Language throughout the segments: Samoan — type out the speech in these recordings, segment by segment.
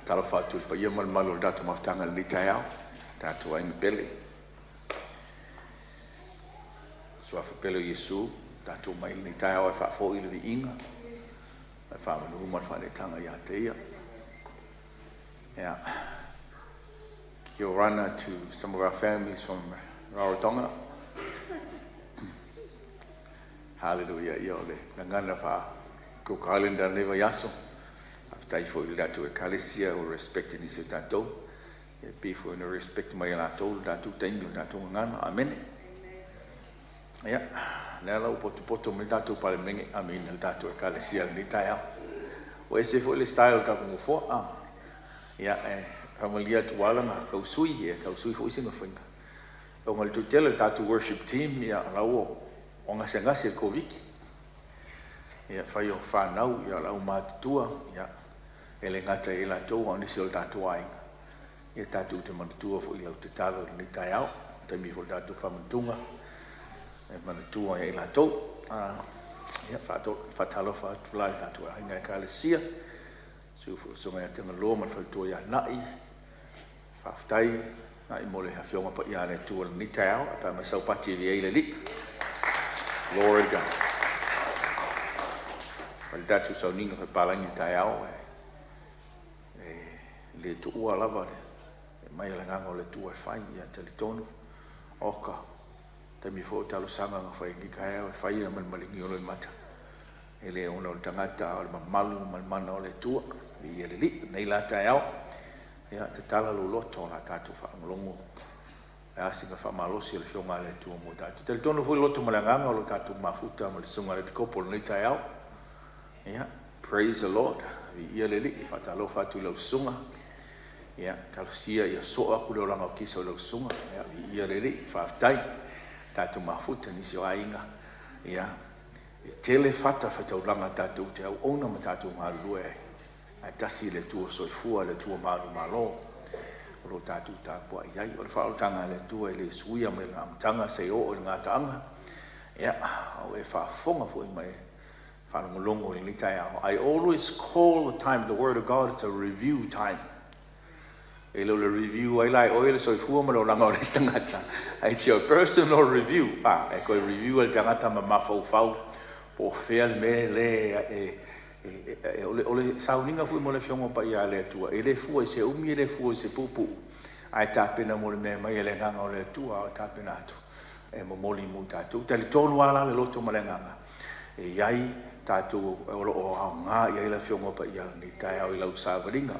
Faatalofa atu i le paia ma le mamalu o le tatou mafutaga i lenei taeao, tatou aiga pele. Suafa pele o Iesu, tatou mai i lenei taeao e faafoi le viiga, le faamanu ma le faaneetaga ia te Ia. Yeah. Kia orana to some of our families from Rarotonga. Hallelujah. Ia o le gagana faa Cook Islander lenei vaiaso. Faafetai foi i le tatou Ekalesia ua respect e nisi o tatou. E pei foi ona respect mai e latou le tatou taimi o le tatou gagana. Amene. Ia, lea la ua potopoto mai le tatou Palemene, amene, le tatou Ekalesia i lenei taeao. Ua ese foi le style o le tatou nofoa. Ah. Ia, e faamalie atu ua ala ona tausui, e tausui foi sina faiga. Ona o le toatele o le tatou worship team, ia, la ua gasegase i le Koviti. Ia, fai o fanau, ia, o le aumatutua, ia, e le gata i latou, a o nisi o le tatou aiga. Ia tatou te manatua foi i lau tatalo i lenei taeao, taimi foi o le tatou faamanatuga, e manatua ia i latou. Ia, faatalofa atu la i le tatou aiga Ekalesia, susu foi le Susuga ia Tagaloa ma le faletua ia Na'i. Faafetai Na'i mo le Afioga Paia a le Atua i lenei taeao, ae pe a mai saupati e viia ai le Alii. Glory to God. Fai le tatou sauniga faipalagi i le taeao, E le tuua lava le mai o le Agaga o le Atua e fai, ia talitonu, oka, taimi foi o talosaga na fai i lenei taeao e fai ma le maligi o loimata, e le ona o le tagata a o le mamalu ma le mana o le Atua, viia le Alii. Lenei la taeao, ia tatala lou loto o la tatou faalogologo le a sina faamalosi o le Afioga a le Atua mo tatou. Talitonu foi le loto ma le agaga o lo tatou mafuta ma le Susuga i le Epikopo i lenei taeao. Ia, praise the Lord. Viia le Alii. Faatalofa atu i lau susuga. Ia, talosia ia soo atu le olaga o Kisa o lau susuga. Ia, viia le Alii. Faafetai. Tatou mafuta nisi o aiga. Ia, e tele fata faitaulaga tatou te auauna ma tatou galulue ai. Ae tasi le Atua soifua, le Atua manumalo o lo o tatou tapuai ai. O le faaolataga a le Atua e le suia mai le amataga seia oo i le gataaga. Ia, a ua e faafofoga foi ma e faalogologo i lenei taeao. I always call the time of the word of God it's a review time. E le o le review ai la e oe le soifua ma le olaga o le isi tagata. It's your personal review. Ah, e toe review e le tagata ma mafaufau po o fea le mea le e O le sauniga foi mo le Afioga Paia a le Atua, e le fua i se umi, e le fua i se puupuu, ae tapena mo le mea mai e le Agaga o le Atua, a o tapena atu e momoli mo tatou. Talitonu lava la le loto ma le agaga, e i ai tatou o lo o aoga i ai le Afioga Paia lenei taeao i lau savaliga.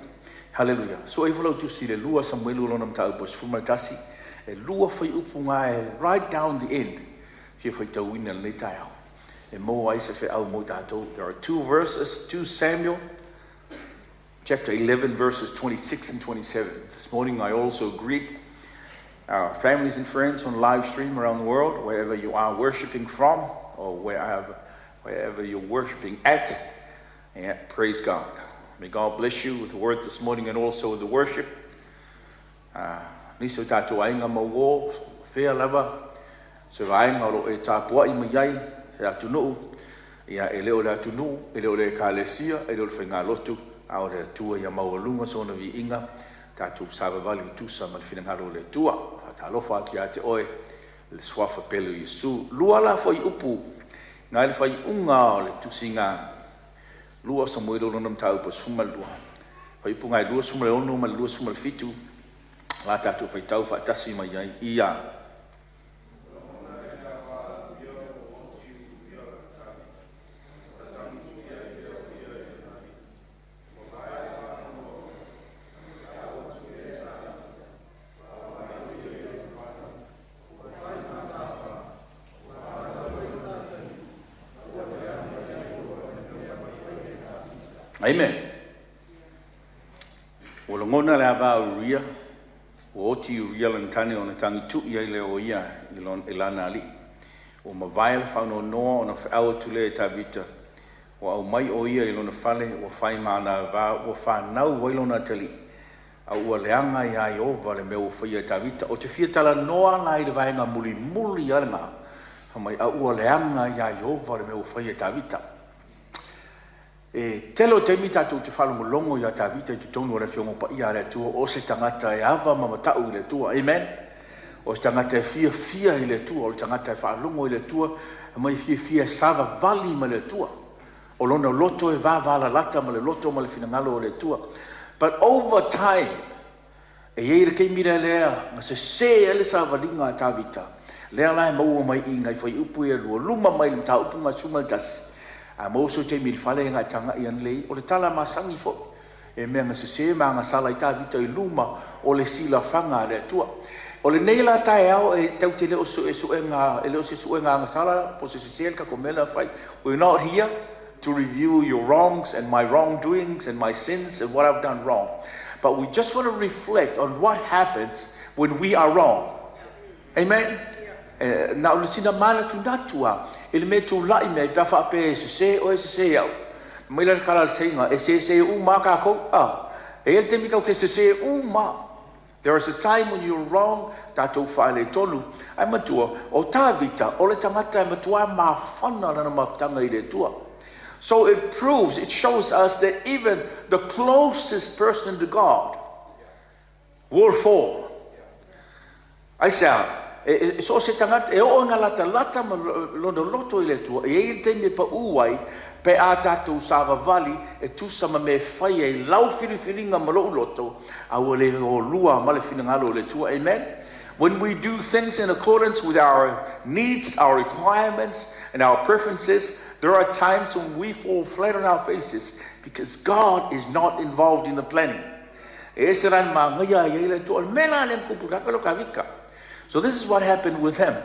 Haleluia! Sue ifo lau tusi i le 2 Samuelu lona mataupu e 11, e lua fuaiupu na e right down the end, fia faitauina i lenei taeao. E maua ai se feau mo tatou. There are two verses, 2 Samuel chapter 11 verses 26 and 27. This morning I also greet our families and friends on live stream around the world, wherever you are worshiping from or wherever, wherever you're worshiping at. Yeah, praise God. May God bless you with the word this morning and also with the worship. Nisi o tatou aiga mauō, fea lava se vaega o lo o e tapuai mai ai se atunuu, ia e le o le atunuu, e le o le Ekalesia, e le o le faigalotu, a o le Atua ia maualuga sona viiga, tatou savavali i tusa ma le finagalo o le Atua. Faatalofa atu ia te oe i le Suafa pele o Iesu. Lua la fuaiupu na i le faaiuga o le tusiga 2 Samuelu lona mataupu e 12, fuaiupu e 26 ma le 27, la tatou faitau faatasi mai ai ia. Amen. Ua lagona le ava a Uria, ua oti Uria lana tane ona tagi tuʻi ai lea o ia i lana alii. Ua mavae le faanoanoa ona feau atu lea e Tavita, ua aumai o ia i lona fale, ua fai ma ana ava, ua fanau ai lona atalii. A ua leaga iā Ieova le mea ua faia e Tavita. Ou te fia talanoa la i le vaega mulimuli lava lena, fai mai, A ua leaga iā Ieova le mea ua faia e Tavita. E tele o taimi tatou te faalogologo ia Tavita i totonu o le Afioga Paia a le Atua, o se tagata e ava ma mata'u i le Atua. Amen. O se tagata e fiafia i le Atua, o le tagata e faalogo i le Atua, ma e fiafia e savavali ma le Atua. O lona loto e vavalalata ma le loto ma le finagalo o le Atua. But over time, e i ai le taimi lea na sesē ai le savaliga a Tavita, lea la e maua mai i nai fuaiupu ia e lua, luma mai le mataupu 11. A maua sou taimi i le fale e taga'i ane lelei, o le tala masani foi, e mea na sesē ma agasala ai Tavita i luma o le silafaga a le Atua. O lenei la taeao e tatou te le o suesuega, e le o se suega agasala po o se sesē le tatou mea lea fai. We're not here to review your wrongs and my wrongdoings and my sins and what I've done wrong. But we just want to reflect on what happens when we are wrong. Amen? Na o le sina manatunatu a, i le mea tula'i mai pe a faapea e sesē oe, sesē au. Mai la le tala a le Seiga, e sesē uma a kākou. Ah, e i ai le taimi tatou te sesē uma. There is a time when you're wrong, tatou faaletonu. Ae matua, o Tavita, o le tagata e matuā mafana lana mafutaga i le Atua. So it proves, it shows us that even the closest person to God will fall. Aisea? E so o se tagata e oo ina latalata ma lona loto i le Atua, e i ai le taimi e paū ai, pe a tatou savavali e tusa ma mea e fai ai lau filifiliga ma lou loto, a ua le olua ma le finagalo o le Atua. Amen? When we do things in accordance with our needs, our requirements, and our preferences, there are times when we fall flat on our faces because God is not involved in the planning. E ese la le magaia ai ai le Atua. O le mea la lea na tupu ia Tavita. So this is what happened with him.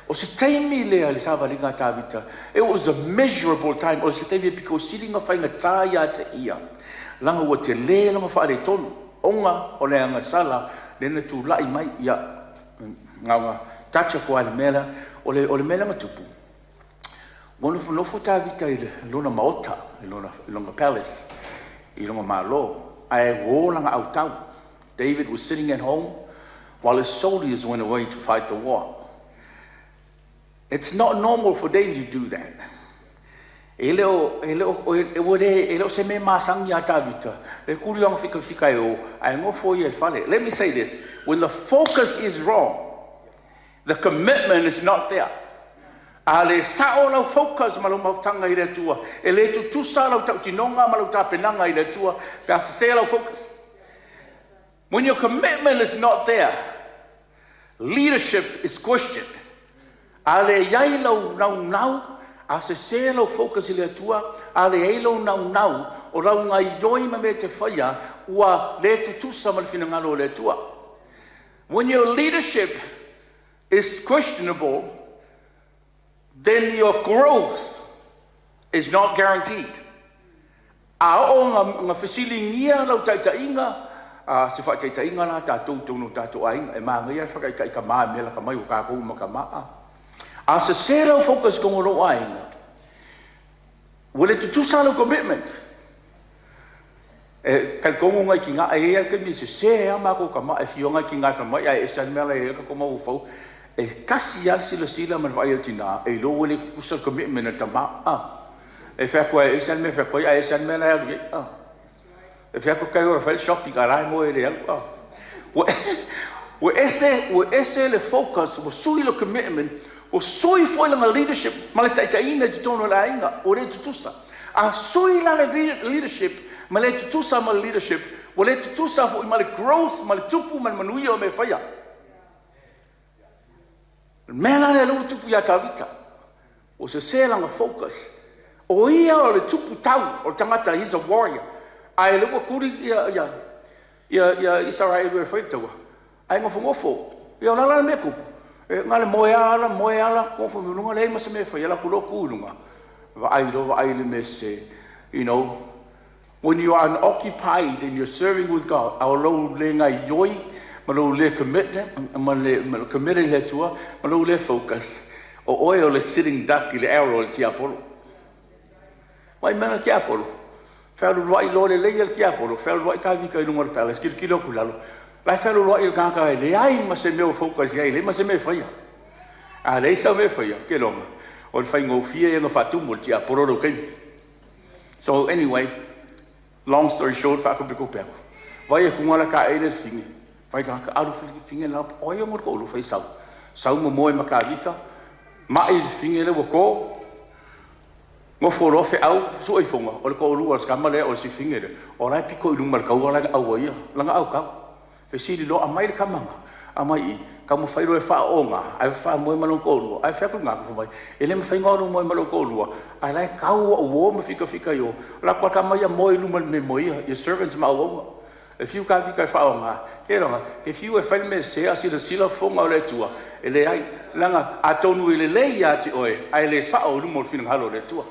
O se taimi lea le savaliga a Tavita, it was a miserable time. O se taimi e pito sili na faigata ia te ia. Laga ua telē lona faaletonu, ona o le agasala lea na tula'i mai ia gaga touch atu lava i le mea lea. O le mea lea na tupu, ua nofonofo Tavita i lona maota, i lona palace, i lona Malo, ae uō lana autau. David was sitting at home while his soldiers went away to fight the war. It's not normal for David to do that. E le o, ua le, e le o se mea masani a Tavita. E kuli anga fika fika e o, ae nofo ia i fale. Let me say this. When the focus is wrong, the commitment is not there. A le sa'o lau focus ma lau mafutaga i le Atua, e le tutusa lau tautinoga ma lau tapenaga i le Atua, pe a sesē lau focus. When your commitment is not there, leadership is questioned. A le iai lau naunau, a sesē lau focus i le Atua, a le ai lau naunau, o lau gaoioi ma mea e te faia, ua le tutusa ma le finagalo o le Atua. When your leadership is questionable, then your growth is not guaranteed. A oo nga fesiligia lau taitaiga, a se faataitaiga la tatou tonu tatou aiga, e magaia le whakaikai ka maa me la ka mai o kākou ma ka maa. A sesē lau focus kongo lou aiga, ua le tutusa lau commitment. E talitonu ngai tinā, e i ai taimi e sesē a matou tama e fio ngai tinā e fai mai ae ese le mea la e ka mau fau. E kasi a le silasila ma le vaai o tinā, e iloa ua le tutusa le commitment a le tama. Ah. E fai atu ai, ese le mea e fai atu ai, ae ese le mea la e alu i ai. Ah. E fai atu kai ora fai le shopping a la e moe le alu. Ah. Ua ese le focus, ua sui le commitment, ua sui foi lana leadership ma le taitaiga i totonu o le aiga, ua le tutusa. A sui la le leadership, ma le tutusa ma le leadership, ua le tutusa foi ma le growth, ma le tupu, ma le manuia o mea faia. Le mea la lea ua tupu ia Tavita, o sesē lana focus. O ia o le tupu tau, o le tagata, he's a warrior. Ae le ua kuli ia Israel e fai taua. Ae nofonofo. Ia o la la le mea tupu. E nga le moe ala, moe ala, nofo i luga leai ma se mea e fai, ala ku lo ku i luga. Vaai lo, vaai le mea se, when you are unoccupied and you're serving with God, a o lou le gaoioi, ma lou le commitment, ma le committed i le Atua, ma lou le focus, o oe o le sitting duck i le arrow o le tiapolo. Mai mea le tiapolo. Fealualua'i loa lelei le tiapolo, fealualua'i Tavita i luga o le palace, kilokilo atu i lalo. La e fealualua'i le tagata e leai ma se mea o focus i ai, leai ma se mea e faia. A leai sau mea e faia, ke loga, o le faigofie ia na faatumu le tiapolo lou taimi. So anyway, long story short, faakopekope aku. Vai atu la ka ele fine. Vai la ka alu fine la o ai mo ko lu fai sau. Sau mo moe ma ka vika. Ma i fine le ko. Gofo loa feau sue ifoga o le toalua o le sikama lea o le sifine lea, o la e pito i luma i le taua la e au ai ia lana aukau. Fesili loa, Aumai le tama na, aumai i, taumafai loa e faaoga ae faamoe ma lona toalua. Ae fai atu lena, fai mai, E le mafai ona alu moe ma lou toalua, ae la e tau au uo ma fikafika i o. Lako a tama ia moe i luma i le mea moe ia, ia servants ma auauna. E fiu Tavita e faaaoga, keiloga, e fiu e fai le mea sese a silasila fofoga o le Atua, e leai, leaga atonu e lelei ia te oe, ae le sao i luma o le finagalo o le Atua.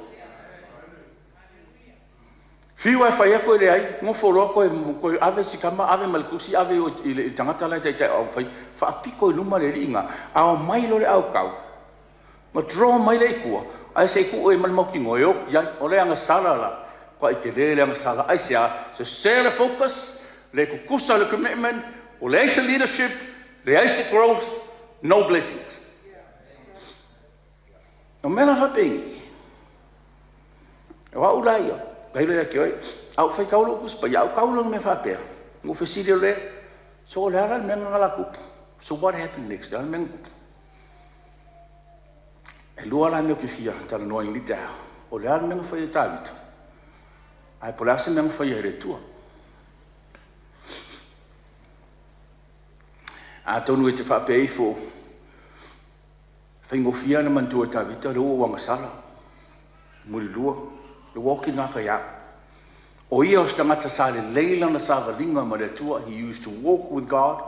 Fiu e fai atu e leai, nofo loa toe, toe ave si tama, ave ma le tusi, ave i le tagata la e taitai au fai, faapito i luma le alii na, a omai loa le aukau, ma draw mai lea i tua, ae se i tuu ai ma le mautinoa e oti ai. O le agasala la, matua tele le agasala. Aisea? Sese le focus, le tutusa le commitment, ua leai se leadership, leai se growth, no blessings. O mea la faapei, o au la ia, tailo ia te oe, a ou faitau lou Tusi Paia, a ou tau loa mea faapea, na ou fesili loa lea, so o le a la le mea na la tupu? So what happened next? O le a le mea na tupu? E lua la mea ou te fia talanoa i lenei taeao. O le a le mea na fai e Tavita, ae po o le a se mea na faia e le Atua. Atonu e te faapea ifo, faigofie ona manatua e Tavita le ua ou agasala, mulilua, le ua oti gata ia au. O ia o se tagata sa lelei lana savaliga ma le Atua. He used to walk with God,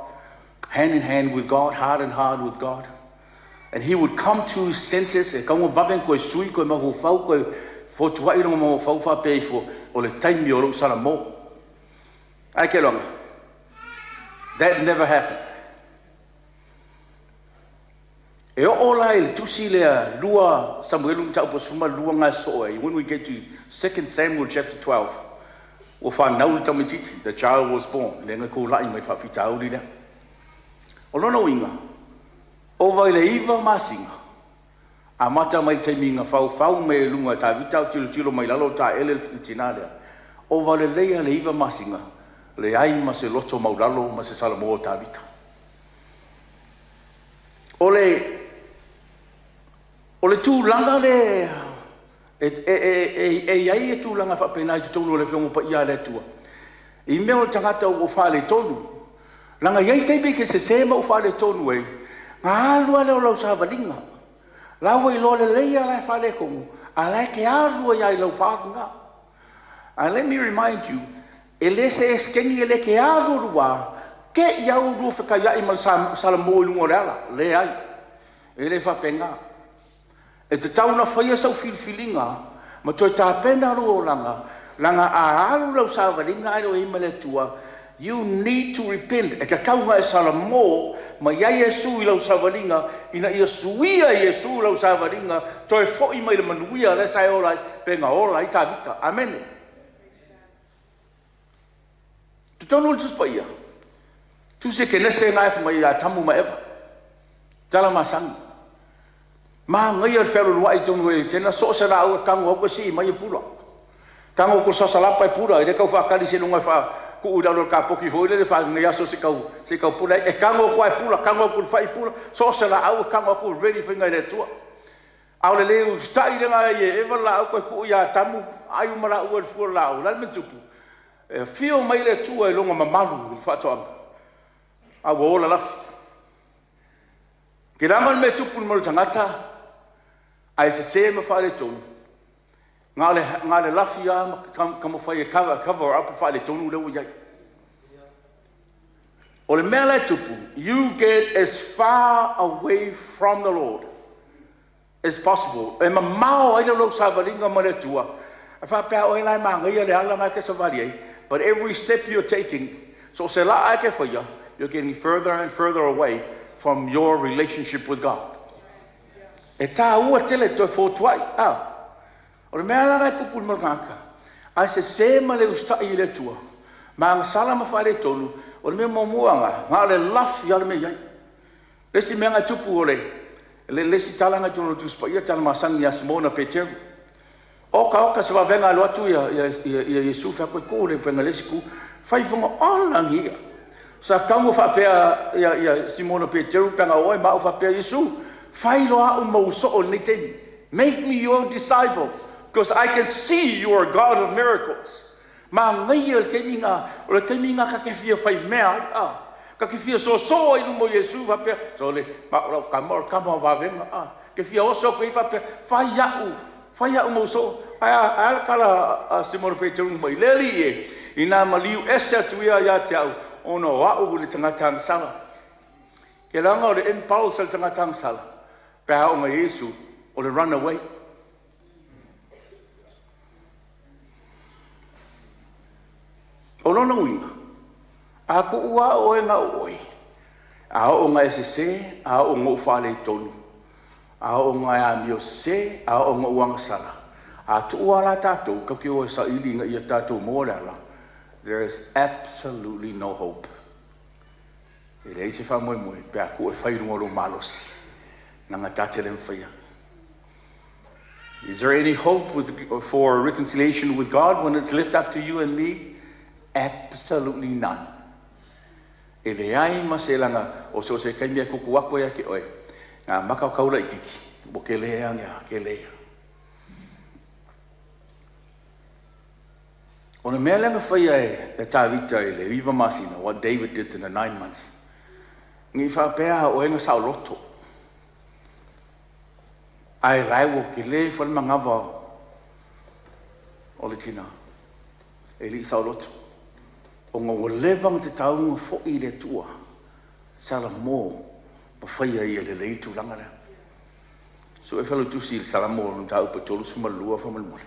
hand in hand with God, heart and heart with God. And he would come to his senses, e tau vave koe sui, koe mafaufau, koe fotuai longa mafaufau faapea ifo, o le taimi o lou salamo. Ae ke loga, that never happened. E oo la i le tusi lea 2 Samuelu mataupu 12 ga soo ai. When we get to 2 Samuel chapter 12, ua whanau le tamaitiiti, the child was born, le nga kula'i mai faafitauli lea. O lona uiga, ova i le 9 masina, amata mai le taimi na faufau mai e luga Tavita o tilotilo mai lalo o taele le tina lea. Ova lelei a le 9 masina, leai ma se loto maulalo ma se salamo o Tavita. O le tulaga le e iai e tulaga faapena i totonu o le Afioga Paia a le Atua. I mea o le tagata ua faaletonu, leaga e i ai taimi e te sese ma ua faaletonu ai, na alu lava lea o lau savaliga. La ua iloa lelei lava la e faaletonu, a la e te alu ai lava i lau path lena. And let me remind you, e le se eseteni e le te alu lua, te i au lua whakaiai ma le salamo i lunga o le ala. Leai, e le faapena. E te tau na whaia sau filifiliga, ma toe tapena lou olaga, leaga a alu lau savaliga ai lo i ma le Atua, you need to repent. E tatau ona e salamo ma iai Iesu i lau savaliga, ina ia suia Iesu lau savaliga, toe foi mai le manuia lea sa e ola ai, pe na ola ai Tavita. Amene. Totonu o le Tusi Paia, tusi e Kenese na e fai mai ia Atamu ma Eva. Tala masani. Manaia le fealualuai i totonu o Etena, so o se laau e tago atu e sii mai e pula. Tago atu sasalapa e pula, e le tau faatali seiloga e faatuu i lalo o le kapoki foi lele faalenei aso se i tau pula ai. E tago atu lava e pula, tago atu i le fai pula, so o se laau e tago atu ready faiga e le Atua. A o le le usitai lena i e Eva le laau toe tuu ia Atamu, ai uma laua i le fua o le laau. O le a le mea na tupu? E afio mai le Atua i lona mamalu i le faatoaga, a ua ola lafi. Ke lama le mea tupu i le mamalu o tagata, ae sese ma faaletonu, na o le lafi lava ma taumafai e cover up faaletonu lea ua i ai. O le mea la e tupu, you get as far away from the Lord as possible. E mamao ai le lou savaliga ma le Atua. E faapea oe la e manaia le ala na e te savali ai, but every step you're taking, so se la e te whaia, you're getting further and further away from your relationship with God. E tāua tele toe fotuai. Ah, o le mea la e tupu i le tagata, ae sese ma le usitai i le Atua, ma agasala ma faaletonu, o le mea muamua na, na o le lafi a le mea i ai. Le isi mea na tupu o le isi tala na totonu o le Tusi Paia, tala masani ia Simona Peteru. Oka oka se vavega alu atu ia Iesu fai atu e tu le upega i le isi itu. Fai ifoga o lagia. Sa tatau ona faapea ia Simona Peteru pe ana o oe ma au faapea, Iesu, fai loa au ma ou soo i lenei taimi. Make me your disciple because I can see you are a God of miracles. Manaia le taimi na, o le taimi na ta te fia fai mea ai, a. Ta te fia soosoo ai i luma o Iesu faapea, sole, ma o lau tama o le tama o vavega, a. Te fia oso atu ai faapea, fai au, fai au ma ou soo. Ae a le tala a Simona Peteru mai, le Alii e, inā maliu ese atu ia ia te au, ona o au le tagata agasala. Ke leaga o le impulse a le tagata agasala, pe a oo mai Iesu, o le run away. O lona uiga, a tuu lava oe na o oe, a oo ina e sesē, a oo ina ou faaletonu, a oo ina e amio sesē, a oo ina ou agasala, a tuu lava la tatou, tatou te o e saili ina ia tatou maua le ala, there is absolutely no hope. E leai se faamoemoe pe a tuu e fai i luga o lou malosi, leaga ta te le mafaia. Is there any hope for reconciliation with God when it's left up to you and me? Absolutely none. E leai ma se laga o so o se taimi e tutu atu ai ia te oe, ngā maka o kaula itiiti, ua tele a nea, tele ia. O le mea lea na faia e Tavita i le 9 masina, what David did in the 9 months, ne i faapea o oe na saoloto, ae lae ua tele fai le manava o le tina, e lii saoloto. Ona ua leva ona tatau ona fo'i i le Atua, Salamo, ma faia ia lelei le tulaga lea. Sue Failautusi i le Salamo o le mataupu e 32 faamolemole.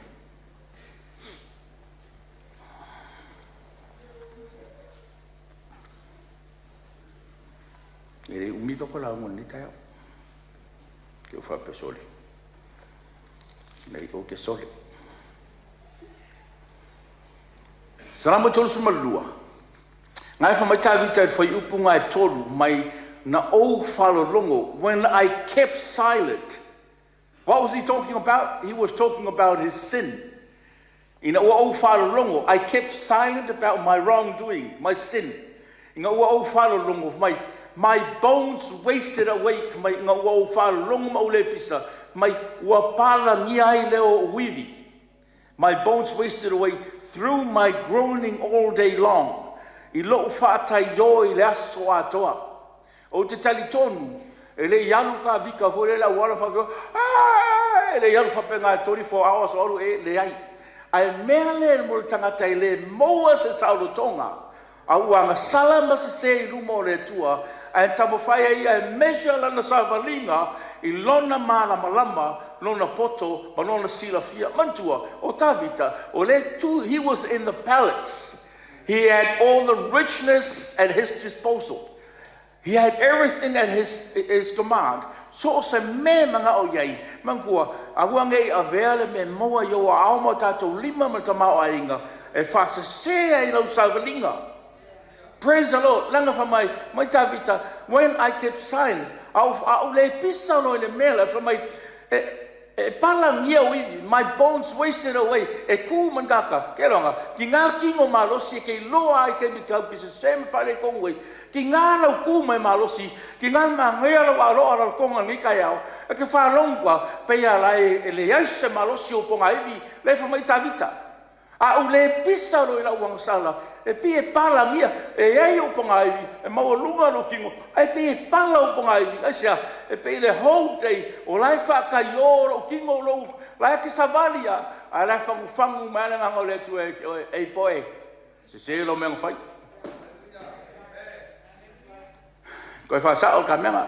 E le umi loko lauga o lenei taeao. Ke ou faapea sole. Nei ou te sole. Salamo 32. Ngai fa mai Tavita i fuaiupu nga e tolu mai na ou faalologo, when I kept silent. What was he talking about? He was talking about his sin. Ina ua ou faalologo, I kept silent about my wrongdoing, my sin. Ina ua ou faalologo mai, my bones wasted away mai ina ua ou faalologo ma ou le pisa mai ua palagia ai leo o ivi. My bones wasted away through my groaning all day long. I lou faataiō i le aso atoa. Ou te talitonu, e le i alu Tavita foi le auala faapea, e le i alu faapena e 24 hours o alu e leai. Ae mea le mo le tagata e le maua se saolotoga, a ua agasala ma sesē i luma o le Atua, ae taumafai ai ia e measure lana savaliga i lona malamalama, lona poto ma lona silafia. Manatua, o Tavita, o le tu, he was in the palace. He had all the richness at his disposal. He had everything at his command. So o se mea manaʻo i ai, manatua, aua nei avea le mea maua i ou aao ma o tatou lima ma le tamaoaiga e faasesē ai lau savaliga. Praise the Lord. Lana fa mai, mai Tavita, when I kept silent, au, au le pisa loa i le mea la, fa mai, e palagia o ivi, my bones wasted away, e ku mangaka, ke ronga, ki ngā kino malosi e kei loa ai te mi kau ki se se ma whare kongu ai, ki ngā lau ku mai malosi, ki ngā mangea lau aloa lau konga ni kai au, e ke whalongwa, pe ia lai e le ai se malosi o ponga ivi, le fa mai Tavita. A u le pisa lo i lau agasala, e pi e palagia, e ai o ponga ivi, e maualuga lo kino, ai pi e pala o ponga ivi, ai sea, e pe i le whole day, o lai whaakai o lo kino lo, lai ke savali a, a lai fangu fangu mai le nganga o le atu e, e, e poe, se se lo mea fai. Koe whaasao ka mea.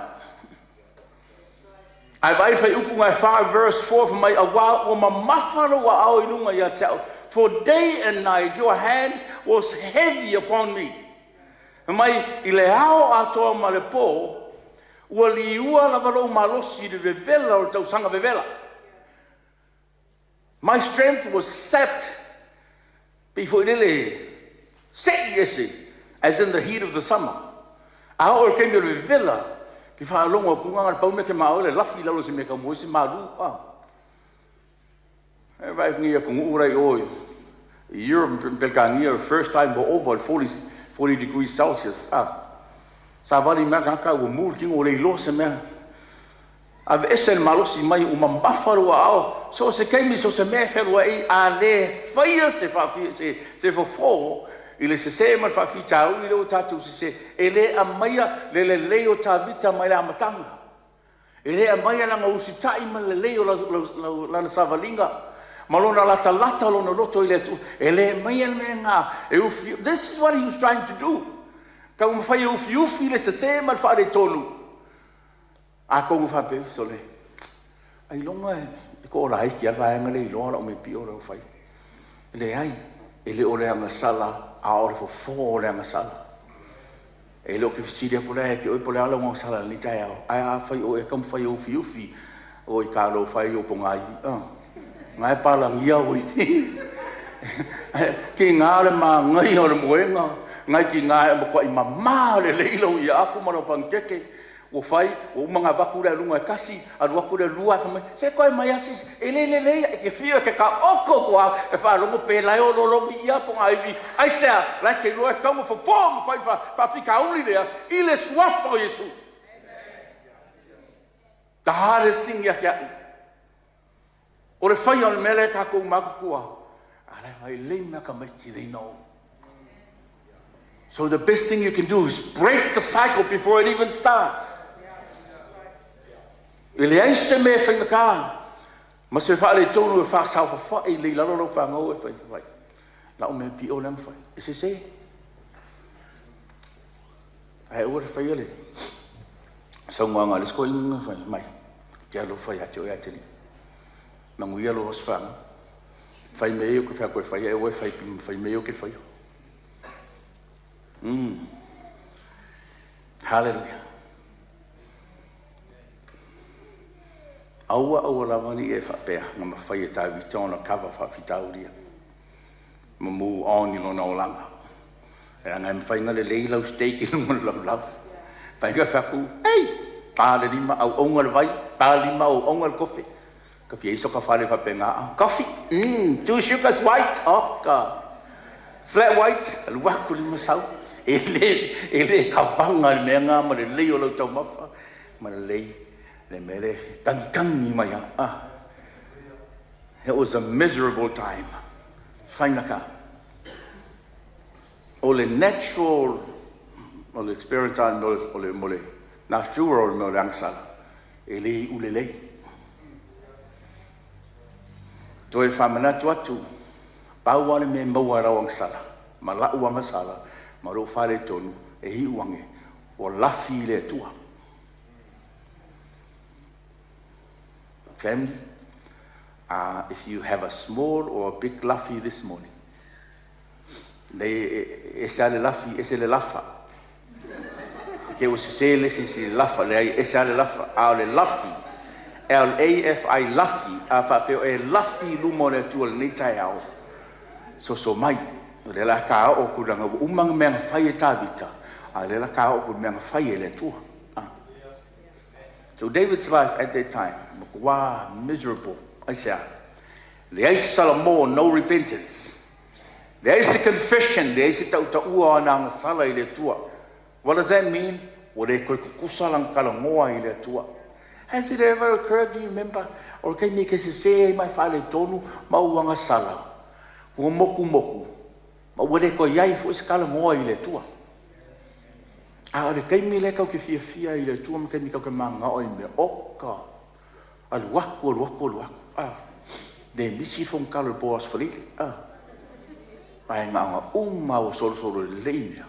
Ae vai fuaiupu nga e 5 verse 4 fa mai auā ua mamafa lou aao i luga ia te au. For day and night your hand was heavy upon me. Mai i le ao atoa ma le pō, ua liua lava lou malosi i le vevela o le tausaga vevela. My strength was sapped, pe foi lele, se'i ese, as in the heat of the summer. A oo i le taimi o le vevela, ke faalogo atu ga le pau mea ke maʻao le lafi i lalo o se mea tau moe se malu. Ah. E vaai nei atunuu la i o i Europe, Peretania, first time ua over 40, 40°C. Ah, savali mai tagata ua mu le tino, ua le iloa se mea. Aveese le malosi mai ua mamafa lou aao so o se taimi, so o se mea e fealuai ai, a le faia se faafi se fofo i le sesē ma le faafitauli lea ua tatou sesē. E le aumaia le lelei o Tavita mai le amataga. E le aumaia lana usitai ma le lelei o lana savaliga ma lona latalata o lona loto i le Atua. E le aumaia le mea lena e ufi. This is what he was trying to do. Taumafai e ufiufi le sesē ma le faaletonu. Atonu faapea, sole, ailoga e toalaiti a le vaega le iloa lau mea pio lau fai. Leai, e le o le agasala, a o le fofo o le agasala. E le o ke fesili atu la ia te oe po o le a lau agasala i lenei taeao, ae afai o e taumafai e ufiufi, oi talofa e i ou ponaivi, na e palagia oi. Tiga le manaia o le moega, nai tiga e matuai mama lelei lau iaafu ma lau panikeke. Ua fai, ua uma ona avatu le aluga e tasi, alu atu le lua, fai mai, se toe mai lava se isi. E le lelei, e te fiu e te taoto atu lava e faalogo pe la e olologi ia ponaivi. Aisea? La e te iloa e tatau ona fofo ma fai le faafitauli lea i le suafa o Iesu. The hardest thing ia te au, o le faia o le mea lea e tatou matutua, a la e fai lelei mea tamaiti, they know. So the best thing you can do is break the cycle before it even starts. E leai se mea e faigata ma se faaletonu e faasaofafai le i lalo lau fanau e fai fai. Lau mea pio lea na fai. E sese. Ae aua le faia le saunoaga a le isi toeaina na fai mai. Te alofa ia te oe Ateli. Manuia lou aso fanau. Fai mea ia ou te fai atu e fai, ae aua e fai, fai mea ia ou te faia. Hallelujah. Aua aua lava ne i e faapea na mafai e Tavita ona kava faafitauli ia ma move on i lona olaga. Leaga e mafai ona lelei lau steak i luga o le lavulavu. Mafai ona fai atu, ei, pa le lima auauna le vai, pa le lima auauna le kofe. Ka fia iso ka fale faapena, coffee, two sugars white, oka, flat white, alu atu lima sau. E le kavaga le mea ngā ma le lelei o lau taumafa, ma lelei le mea le tagitagi mai a. Ah. It was a miserable time. Faigata. O le natural, o le experience a o le, mo le natura o le mea o le agasala, e le iu lelei. Toe faamanatu atu, pau lava le mea e maua e lau agasala, ma lau agasala, ma lou faaletonu, e iu ane, ua lafi i le Atua. Family, if you have a small or a big lafi this morning, le ese a le lafi, ese le lafa. Ke ua sesē le isi i le lafa, leai, ese a le lafa. A o le lafi, L-A-F-I, lafi, a faapea o e lafi i luma o le Atua i lenei taeao, soso mai. O lea la ka oo tulaga ua uma na mea na fai e Tavita, a o lea la ka oo ku mea na fai e le Atua. Ah. So David's life at that time, matua miserable. Aisea? Leai se salamo, no repentance. Leai se confession, leai se tautaua o ana agasala i le Atua. What does that mean? Ua le toe tutusa lana talanoa i le Atua. Has it ever occurred, do you remember, o le taimi e te sesē ai ma e faaletonu ma ou agasala, ua motumotu, ma ua le toe i ai foi se talanoa i le Atua. A o le taimi lea tatou te fiafia ai i le Atua ma taimi tatou te mananao ai i mea, oka, alu atu, alu atu, alu atu. Ah, le misi le fonotaga i le po o Aso Faraile. Ah, ae na ona uma ua solosolo lelei mea.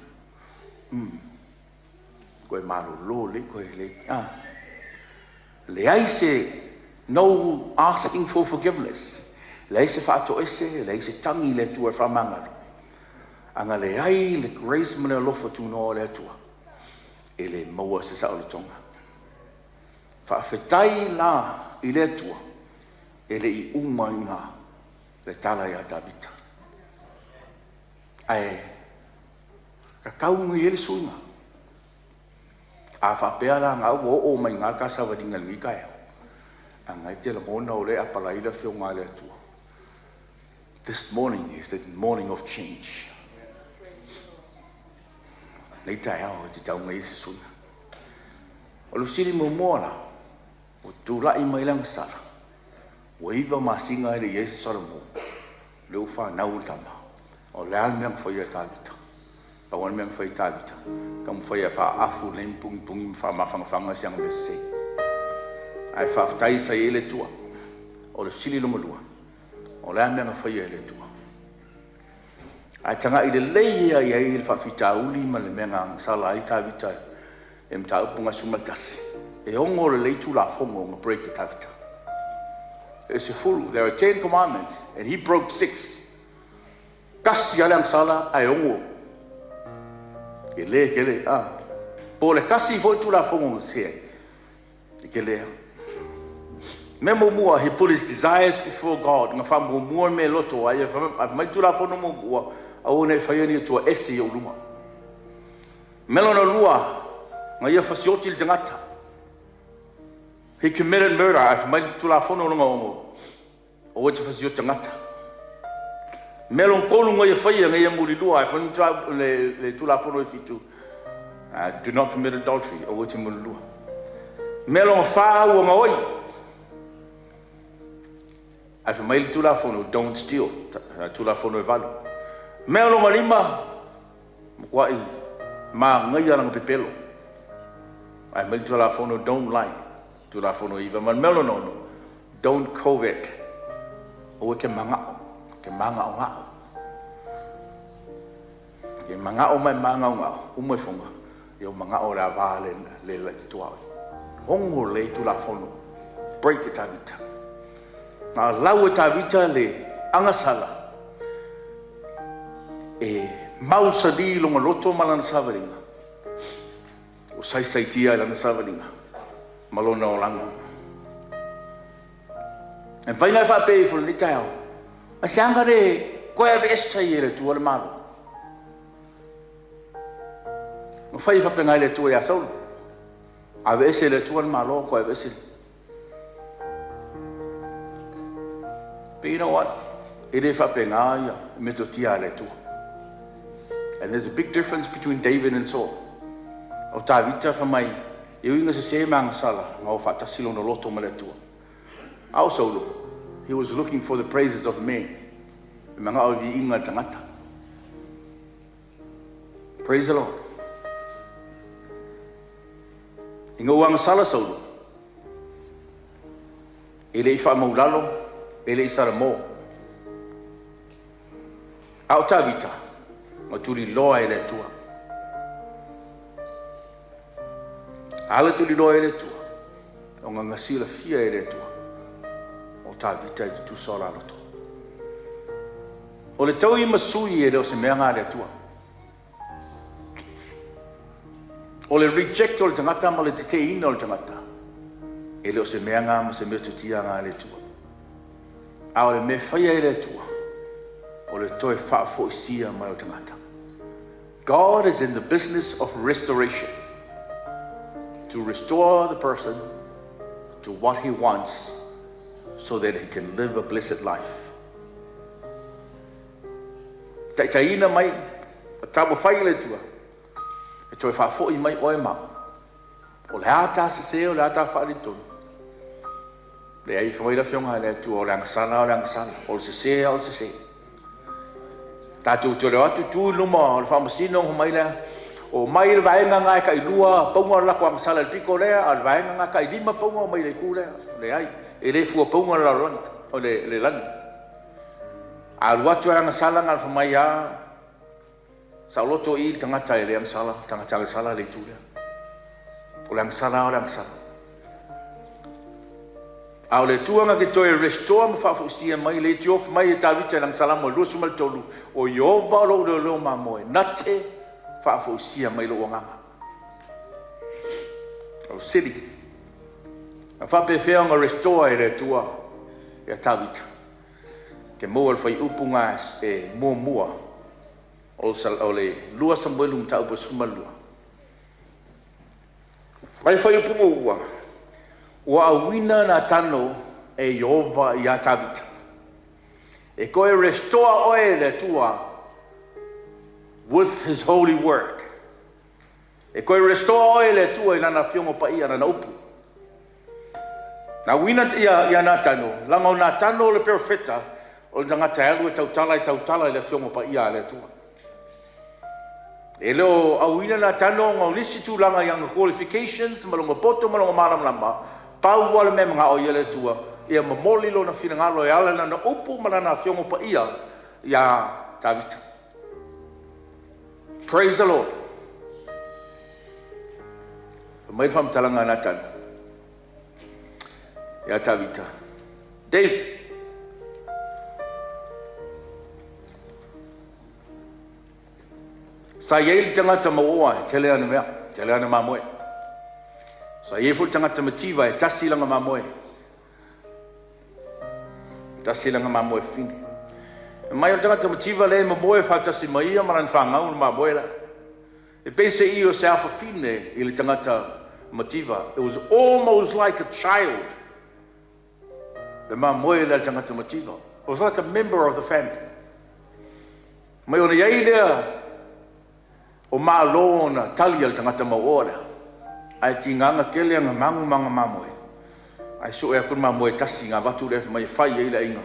Koe malolo lelei, koe lelei. Ah, leai se no asking for forgiveness. Leai se faatoese, leai se tagi i le Atua e faamagalo. Ana leai le grace ma le alofa tunoa o le Atua, e le maua se saolotoga. Faafetai la i le Atua, e le i uma i ina le tala ia Tavita. Ae tatau ona i ai le suiga. A faapea la na ua oo mai ina le ta savaliga i lenei taeao, ana e te lagona o lea e apalai le afioga a le Atua. This morning is the morning of change. Lenei taeao e tatau ona i ai se suiga. O le fesili muamua la, ua tulai mai le agasala, ua 9 masina e le i ai se Salamo, lea ua fanau le tama. O le a le mea na faia e Tavita? Pau lava le mea na faia e Tavita, taumafai e faaafu lelei ma pugipugī ma faamafanafana si ana mea sese. Ae faafetai sa i ai le Atua. O le fesili lona lua, o le a le mea na faia e le Atua? Ae tagai lelei ia i ai le faafitauli ma le mea na agasala ai Tavita e mataupu 11, e 6 lelei Tulafono na break e Tavita. E 10, there are 10 commandments and he broke 6. Tasi lava le agasala ae 6. E le tele, a. Po o le tasi foi Tulafono na sese ai, e tele lava. Mea muamua, he put his desires before God. Na faamuamua le mea e loto ai. Fai mai le Tulafono muamua, aua ne i faia ni atua ese i ou luma. Mea lona lua, na ia fasioti le tagata. He committed murder. Ae fai mai le Tulafono lona 6, aua e te fasioti tagata. Mea lona tolu na ia faia, na ia mulilua. Ae fai mai le Tulafono e 7, do not commit adultery, aua e te mulilua. Mea lona fa ua gaoi. Ae fai mai le Tulafono, don't steal, Tulafono e 8. Mea lona 5, matuai magaia lana pepelo. Ae mai le Tulafono, don't lie, Tulafono e 9. Ma le mea lona 6, don't covet, aua e te magao, te magaogao. Ke magao mai magaogao, uma i fonga, ia o magao le avā le le la te tuaoi. 6 le Tulafono, break e Tavita. Na lau e Tavita le agasala e mausali lona loto ma lana savaliga, o saisaitia i lana savaliga ma lona olaga. E mafai ona e faapea ifo i lenei taeao, ae se aga le toe aveese ai e le Atua le Malo. Na fai faapena i le Atua ia Saulo. Aveese e le Atua le Malo, toe aveese. But you know what? E le faapena ia metotia a le Atua. And there's a big difference between David and Saul. O Tavita fai mai, e ui ina sese ma agasala, na o faatasi lona loto ma le Atua. A o Saulo, he was looking for the praises of men. E magao i viiga le tagata. Praise the Lord. Ina ua agasala Saulo, e le i faamaulalo, e le i salamo. A o Tavita, na tuliloa e le Atua. A le tuliloa e le Atua, o na silafia e le Atua, o Tavita e tutusa o la loto. O le taui ma sui e le o se mea ngā le Atua. O le reject o le tagata ma le teteina o le tagata, e le o se mea ngā ma se mea tutia ngā le Atua. A o le mea faia e le Atua, o le toe faafoisia mai o le tagata. God is in the business of restoration. To restore the person to what he wants so that he can live a blessed life. Taitaiina mai, taumafai le Atua, e toe faafoi mai oe ma o le a ta sese, o le a ta faaletonu. Leai, fai mai le Afioga i le Atua, o le agasala, o le agasala, o le sese, o le sese. Tatou te o atu tu i luma o le faamasino mai lea, o mai le vaega ngā e kai 2 paunga o le lako agasala i le piko lea, a o le vaega ngā kai 5 paunga o mai le itu lea. Leai, e le fua paunga le lalolagi, o le lagi. A alu atu e agasala ngā le mai a, saoloto i le tagata e le agasala, tagata agasala le itu lea. O le agasala, o le agasala. A o le Atua na te toe restore ma faafoisia mai le tiof mai e Tavita i lana Salamo 23, o Ieova o lou leoleo mamoe, na te faafoisia mai lou agaga. O sili, na faapefea ona restore e le Atua ia Tavita. Te maua le fuaiupu ngā e muamua o le 2 Samuelu mataupu 12. Mai fuaiupu muamua, ua auina na tano e Ieova ia Tavita. E toe restore oe e le Atua with His holy word. E toe restore oe e le Atua i Lana Afioga Paia, Lana Upu. Na uina ia Natano, leaga o Natano o le perofeta, o le tagata e alu e tautala, e tautala i le Afioga Paia a le Atua. E le o auina Natano ona o nisi tulaga i ana qualifications ma lona poto ma lona malamalama, pau lava le mea e manao i ai le Atua, ia momoli lona finagalo e ala i lana upu ma lana Afioga Paia iā Tavita. Praise the Lord. Fai mai le faamatalaga a Natana iā Tavita, David, Sa i ai le tagata mauoa e tele ana mea, tele ana mamoe. Sa i ai foi le tagata mativa e tasi lana mamoe, tasi lana mamoe fine. Fai mai o le tagata mativa lea e momoe faatasi ma ia ma lana fanau le mamoe la. E pei se i o se afafine i le tagata mativa. It was almost like a child. Le mamoe lea a le tagata mativa. It was like a member of the family. Mai ona i ai lea o malo ona tali a le tagata mauoa lea, ae tigaga tele ana magu ma ana mamoe, ae sue atu le mamoe e tasi ona avatu lea fai mai e fai ai le aiga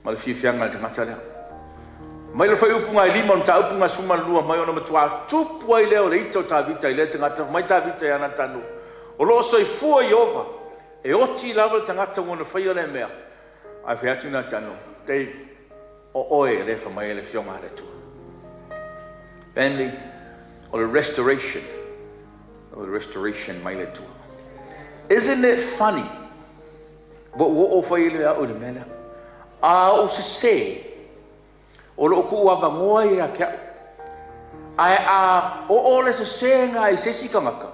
ma le fiafiaga a le tagata lea. Mai le fuaiupu e lima o le mataupu 12 mai ona matuā tupu ai lea o le ita o Tavita i lea tagata, fai mai Tavita ia Natano, O lo o soifua Ieova, e oti lava le tagata ua na faia lea mea. Ae fai atu Natano, David, O oe e le fa mai ai le Afioga a le Atua. Family, o le restoration, o le restoration mai le Atua. Isn't it funny? Ua ou oo foi le au i le mea lea. A ou sesē, o loo tuu avanoa ia te au. Ae a oo le sesēga i se isi tagata,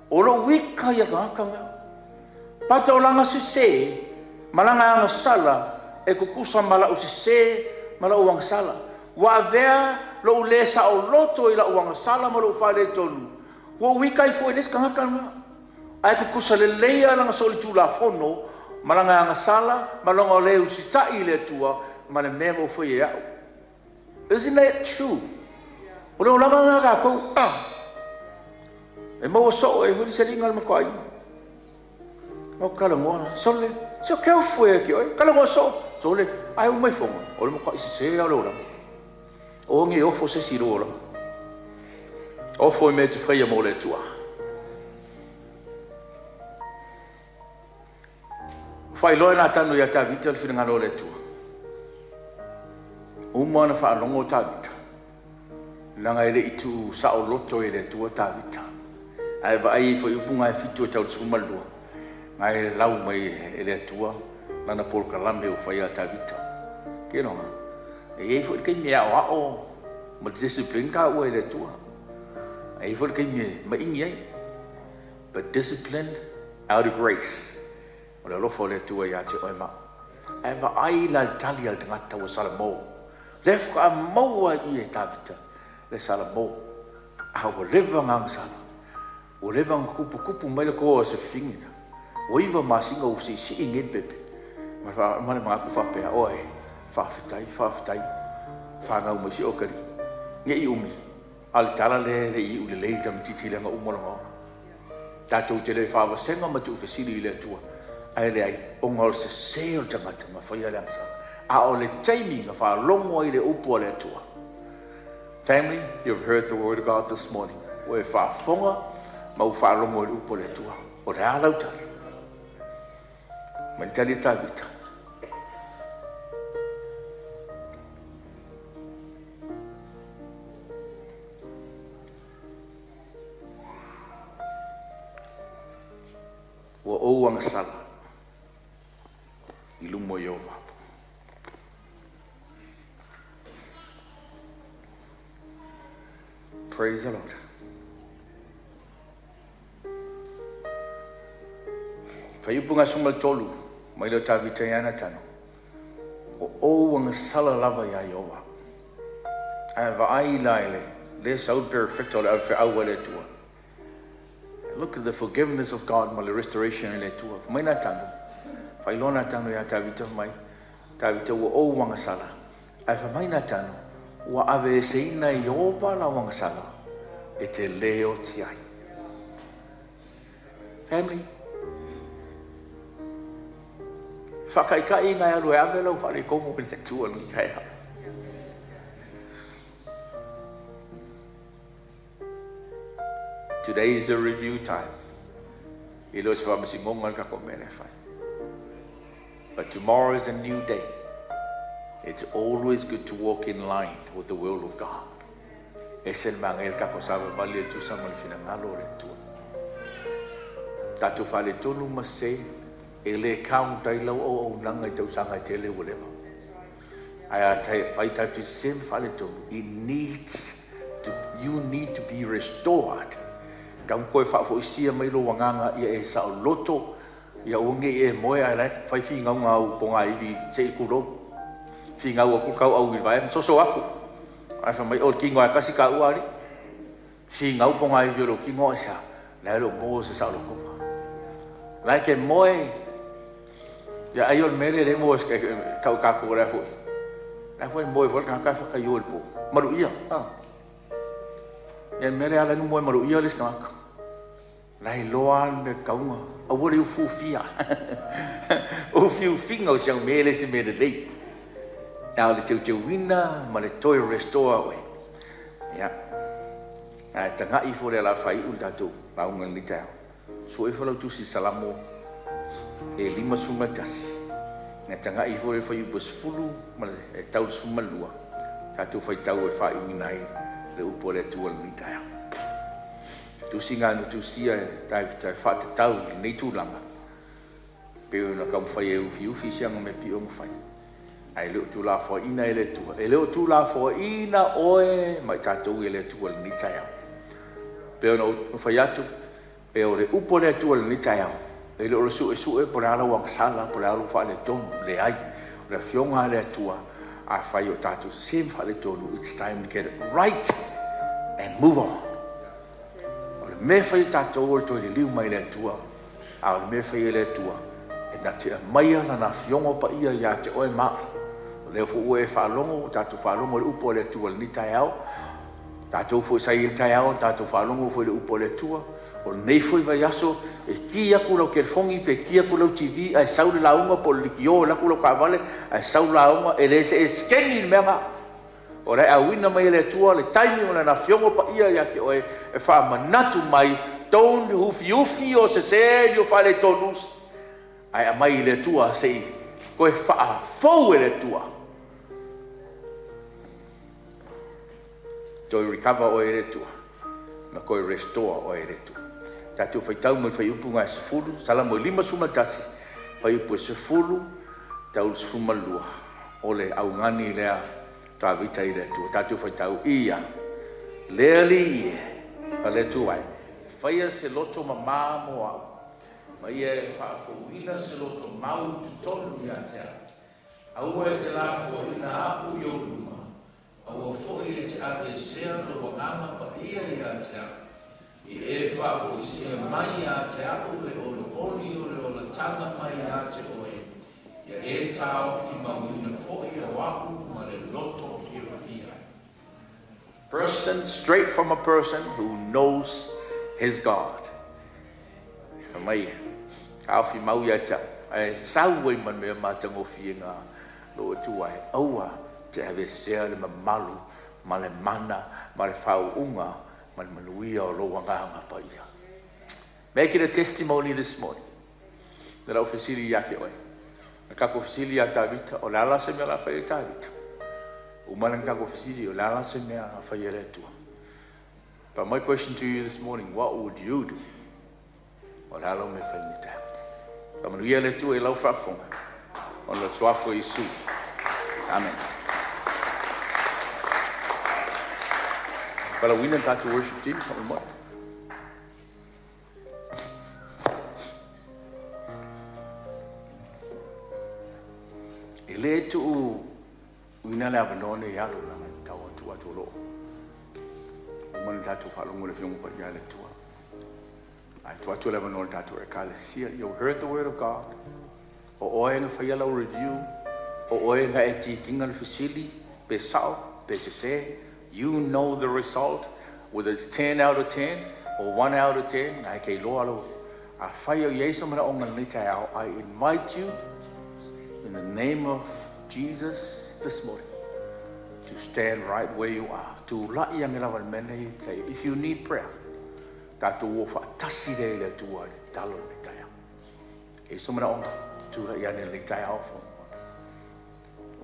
O lou ika ia tagata lea. Pata o lana sesē ma lana agasala e tutusa ma la'u sesē ma la'u agasala. Ua avea lo'u lē saoloto i la'u agasala ma lo'u faaletonu, ua ou ika ai foi i le isi tagata lena. Ae tutusa lelei lava lana solitulafono ma lana agasala ma lona lē usitai i le Atua ma le mea na ou faia e a'u. Isn't that true? O le olaga lena a tatou. Ah! E maua soo e foi le seliga o le matuaiga. O talanoa la, sole, se o keofu e ki oe, talanoa soo, sole, ai uma i fonga, o le matuai sese lava o le olaga. O nge ofo se isi i lou olaga. Ofo i mea e te faia mo le Atua. Faailoa e Natano iā Tavita le finagalo o le Atua. Uma ona faalogo Tavita, leaga e le i tuu saoloto e le Atua Tavita. Ae vaai i fuaiupu na e fitu e tau le 12, na e lau mai e le Atua lana polokalame ua fai ia Tavita. Keloga, e i ai foi le taimi e aoao ma discipline taua e le Atua. E i ai foi le taimi e maini ai. But discipline out of grace. O le alofa o le Atua ia te oe ma au. Ae vaai la le tali a le tagata ua salamo. Lea faatoa maua i i e Tavita le salamo. A ua leva ona agasala. Ua leva ona tuputupu mai le toa o se fifigina. Ua iva masina ua siisii nei le pepe. Ma le manatu faapea, oe, faafetai, faafetai, fanau mai si okalii. Ne i umi. A o le tala lea e le i iu lelei le tamaitiiti leaga uma lona ola. Tatou te le faavasega ma tuufesili i le Atua, ae leai, ona o le sesē o le tagata na faia le agasala. A o le taimi na faalogo ai le upu a le Atua. Family, you have heard the word of God this morning. Ua e faafofoga ma ua faalogo i le upu a le Atua. O le a lau tali? Mai le tali a Tavita. Ua ou agasala i luma o Ieova. Praise the Lord. Fuaiupu 13, mai lea o Tavita ia Natano. Ua ou agasala lava iā Ieova. Ae vaai la i le lē sau le perofeta o le avefeau a le Atua. Look at the forgiveness of God ma le restoration e le Atua. Fai mai Natano, faailoa Natano iā Tavita, fai mai, Tavita, ua ou agasala, ae fai mai Natano, ua aveeseina e Ieova lau agasala, e te lē oti ai. Family, faataitaiga e alu e ave lau faaletonu i le Atua i lenei taeao. Today is a review time. E le o se faamasinoga le tatou mea lea e fai. But tomorrow is a new day. It's always good to walk in line with the will of God. E se le manaia le tatou savavali e tusa ma le finagalo o le Atua. Tatou faaletonu ma sese, e le count ai lau auaunaga i tausaga e tele ua leva. Ae a fai tatou te sese ma faaletonu, it needs to, you need to be restored. Tau toe faafoisia mai lou agaga ia e saoloto, ia aua ne i e moe ae la e fai finauga au pogaivi se i tulou. Finau atu tau au i le vae ma soso atu. Ae fai mai o le tino lava e tasi taua alii. Finau pogaivi o lou tino aisea? La e le o maua se saolotoga. La e te moe, ia ai o le mea lea le maua e tau tatou o le a foi. La foi e moe foi le tagata ae faataio i le po. Maluia. Ah. Ia le mea lea ala ai ona moe maluia le isi tagata. La e iloa lava le mea e tatau ona aua le ufiufia. Ufiufiga o si au mea e le se mea lelei. A o le teuteuina ma le toe restore oe. Ia. Ae tagai ifo le ala faaiu le tatou lauga i lenei taeao. Sue ifo lau tusi Salamo e 51. Na tagai ifo le fuaiupu e 10 ma le e tau le 12. Tatou faitau e faaiuina ai le upu a le Atua i lenei taeao. Tusiga na tusia e Tavita e faatatau i lenei tulaga, pei ona taumafai e ufiufi si ana mea pio na fai, ae le o tuulafoaiina e le Atua. E le o tuulafoaiina oe ma i tatou e le Atua i lenei taeao. Pei ona ou fai atu, e o le upu a le Atua i lenei taeao, e le o le suesue po o le a lau agasala, po o le a lou faaletonu, leai. O le Afioga a le Atua, afai o tatou sese ma faaletonu, it's time to get it right and move on. O le mea e fai e tatou o le toe liliu mai i le Atua, a o le mea e fai e le Atua, e na te aumaia Lana Afioga Paia ia te oe ma au. O lea foi ua e faalogo, ua tatou faalogo i le upu a le Atua i lenei taeao, tatou foi sa i ai i le taeao, tatou faalogo foi i le upu a le Atua, o lenei foi vaiaso, e ki atu lau telefoni pe ki atu lau TV ae sau le lauga po o le leitio e alu atu lau taavale ae sau le lauga, e le se e scan i le mea lena. O le auina mai e le Atua le taimi o Lana Afioga Paia ia te oe e faamanatu mai, don't ufiufi o sese i o faaletonu, ae aumai i le Atua se i toe faafou e le Atua. Toe recover oe e le Atua, ma toe restore oe e le Atua. Tatou faitau mai fuaiupu na e 10, Salamo e 51, fuaiupu e 10, tau le 12, o le augani lea Tavita i le Atua. Tatou faitau ia, le Alii e, a le Atua e, faia se loto mamā mo au, ma ia e faafouina se loto mau totonu ia te au. Aua e te lafoaiina a'u i ou luma, aua foi e te aveesea lou Agaga Paia ia te au, ia e faafoisia mai ia te au le olioli o le olataga mai ia te oe, ia e taofi mauina foi o a'u ma le loto fiafia. Person, straight from a person who knows his God. Fai mai, taofi mau ia te au, ae sau ai ma le mea matagofie na lou Atua e, aua te aveesea le mamalu ma le mana ma le faauuga ma le manuia o lou Agaga Paia. Make it a testimony this morning. Na lau fesili ia te oe. Na tatou fesili ia Tavita, o le a la se mea o le a fai e Tavita? Uma lea na tatou fesili, o le a la se mea a fai e le Atua? But my question to you this morning, what would you do? O le a lau mea fai i lenei taeao? Faamanuia le Atua i lau faafofoga ona o le suafa o Iesu. Amen. Valaauina le tatou worship team, faamolemole. E le tuuina le avanoa nei alu leaga e tau atu atu o loo uma na tatou faalogo i le Afioga Paia a le Atua. Ae tuu atu le avanoa i le tatou Ekalesia. You heard the word of God. O oe na faia lau review. O oe na e tikiina le fesili, pe sa'o, pe sesē. You know the result, whether it's 10 out of 10 or 1 out of 10, na e ke iloa lau. Afai o i ai se manaʻoga i lenei taeao, I invite you in the name of Jesus this morning to stand right where you are. Tula'i ane lava i le mea nei. If you need prayer, tatou o faatasi lea i le Atua i le tatalo i lenei taeao. E i ai se manaʻoga, tula'i ane i lenei taeao.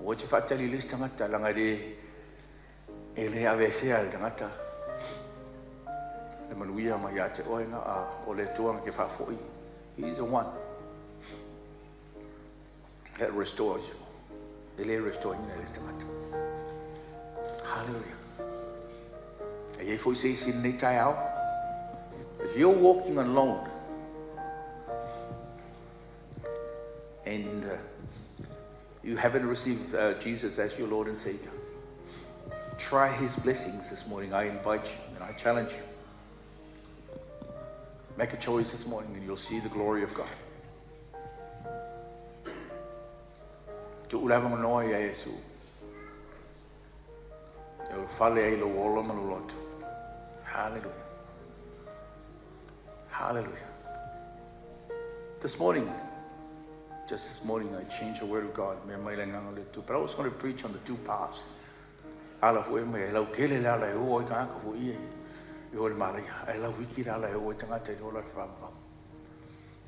Aua e te faatali i le isi tagata, leaga e le e le aveesea e le tagata le manuia mai ia te oe na a o le Atua na te faafoi. He is the one that restores you. E le restore ina e le isi tagata. Hallelujah. E i ai foi se isi i lenei taeao. If you're walking alone and you haven't received Jesus as your Lord and Savior, try His blessings this morning. I invite you and I challenge you. Make a choice this morning and you'll see the glory of God. Tuu le avanoa iā Iesu e ulufale ai i lou ola ma lou loto. Hallelujah. Hallelujah. This morning, just this morning, I changed the word of God. Mea mai le Agaga o le Atua. But I was going to preach on the two paths. Ala foi mai e lautele le ala e o ai tagata foi ia i o i le malaia. Ae lauiti le ala e o ai tagata i le ola le faavavau.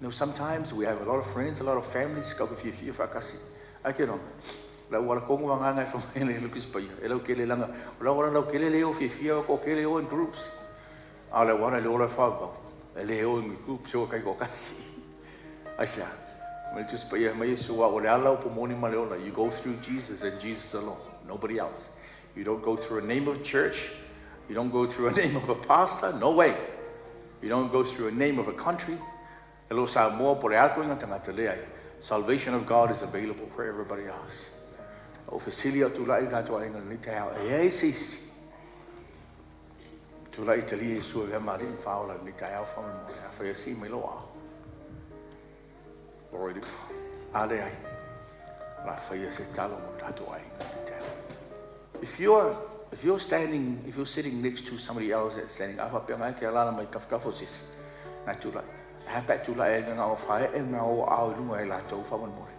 You know, sometimes we have a lot of friends, a lot of families, kau ke fiafia faatasi. Ae ke nona, le au ala tonu agaga e fai mai le Lucas Paia, e lautele leaga o le au ala lautele le o fiafia o toatele o in groups. A o le au ala i le ola le faavavau, e le o in groups, e o taitoatasi. Aisea? Mai le Tusi Paia mai Iesu, aua o le ala o pumoni ma le ola. You go through Jesus and Jesus alone, nobody else. You don't go through a name of church, you don't go through a name of a pastor, no way. You don't go through a name of a country. E le o Samoa po o le a ituaiga tagata, leai. Salvation of God is available for everybody else. O fesili a o tulai le tatou aiga i lenei taeao, e i ai se isi tulai e talia Iesu e avea ma Alii ma Faaola i lenei taeao faamolemole, afai e sii mai lou aa. Glory to God. A leai, o le a faia se talo mo le tatou aiga i lenei taeao. If you're if you're standing, if you're sitting next to somebody else that's standing, a faapea na e te alaala mai tafatafa o se isi, na e tulai. Ae a pe a e tulai ai na o faaee na ou aao i luga e latou faamolemole.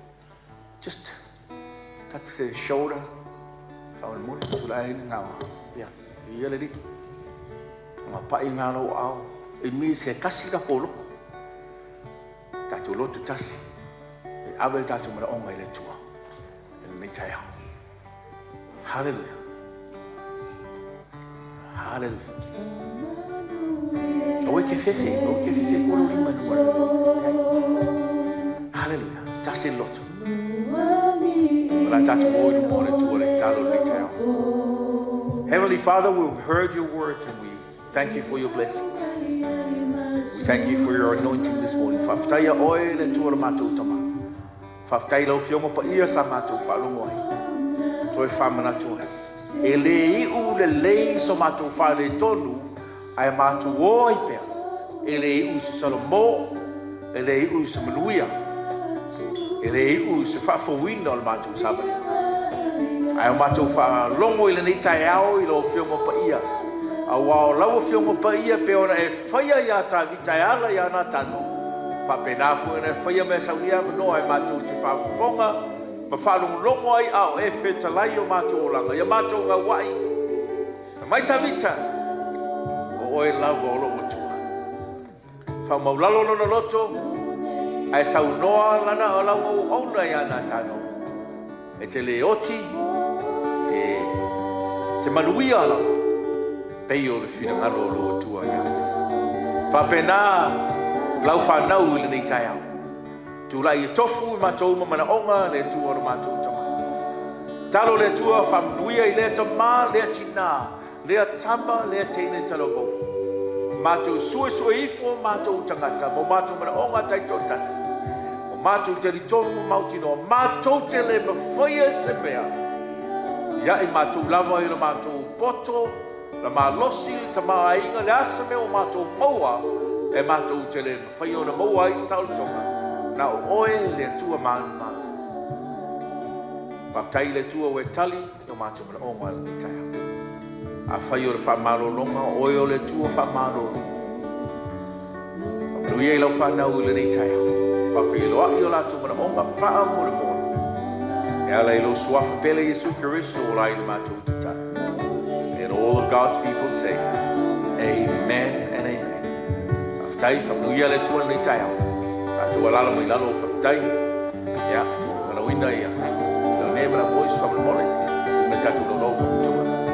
Just touch their shoulder faamolemole, tulai ai na o, ia, ia le alii. Nga paʻi ngā lou aao, it means he tasi le tatou loto. Tatou loto tasi, e ave le tatou manaoga i le Atua i lenei taeao. Hallelujah. Hallelujah. Aua e te fefe, aua e te fefe kua lou lima i luga. Hallelujah. Tasi le loto. O le a tatou o i luma o le Atua i le tatalo i lenei taeao. Heavenly Father, we've heard your word and we thank you for your blessings. We thank you for your anointing this morning. Faafetai iā oe le Atua lo matou Tama. Faafetai i lau Afioga Paia sa matou faalogo ai, toe faamanatu ai. E le iu lelei so matou faaletonu, ae matou o ai pea. E le iu i se salamo, e le iu i se manuia, e le iu i se faafouina o le matou savaliga. Ae o matou faalogo i lenei taeao i lau Afioga Paia, aua o lau Afioga Paia pei ona e faia iā Tavita e ala iā Natano, Faapena foi ona e faia mea sau ia avanoa e matou te faafofoga ma faalogologo ai a o e fetalai i o matou olaga, ia matou gauaʻi. Fai mai Tavita, O oe lava o lou Atua. Faamaulalo lona loto, ae saunoa lana lau auauna iā Natano, E te le oti, e te manuia lava, pei o le finagalo o lou Atua ia te. Faapena lau fanau i lenei taeao. Tulai e tofu i matou uma manaoga le Atua o lo matou Tama. Talo le Atua faamanuia i lea tama, lea tina, Lea tama, lea teine talavou. Matou suesue ifo matou tagata ma o matou manaoga taitoatasi, o matou talitonu ma mautinoa, matou te le mafaia se mea ia i matou lava i lo matou poto, la malosi, le tamaoaiga, le a se mea ua matou maua, e matou te le mafaia ona maua ai se saolotoga, na o oe le Atua manumanu. Faafetai i le Atua ua e tali i o matou manaoga i lenei taeao. Afai o le faamalologa, o oe o le Atua faamalolo. Faamanuia i lau fanau i lenei taeao. Faafeiloai o latou manaoga faamolemole. E ala i lou suafa pele Iesu Keriso o la i le matou tatalo. And all of God's people say, Amen and amen. Faafetai, faamanuia le Atua i lenei taeao. Tatou alaala mai lalo, faafetai. Ia, malauina ia. Leone ma la voice faamolemole. Ma tatou laulau faamutua.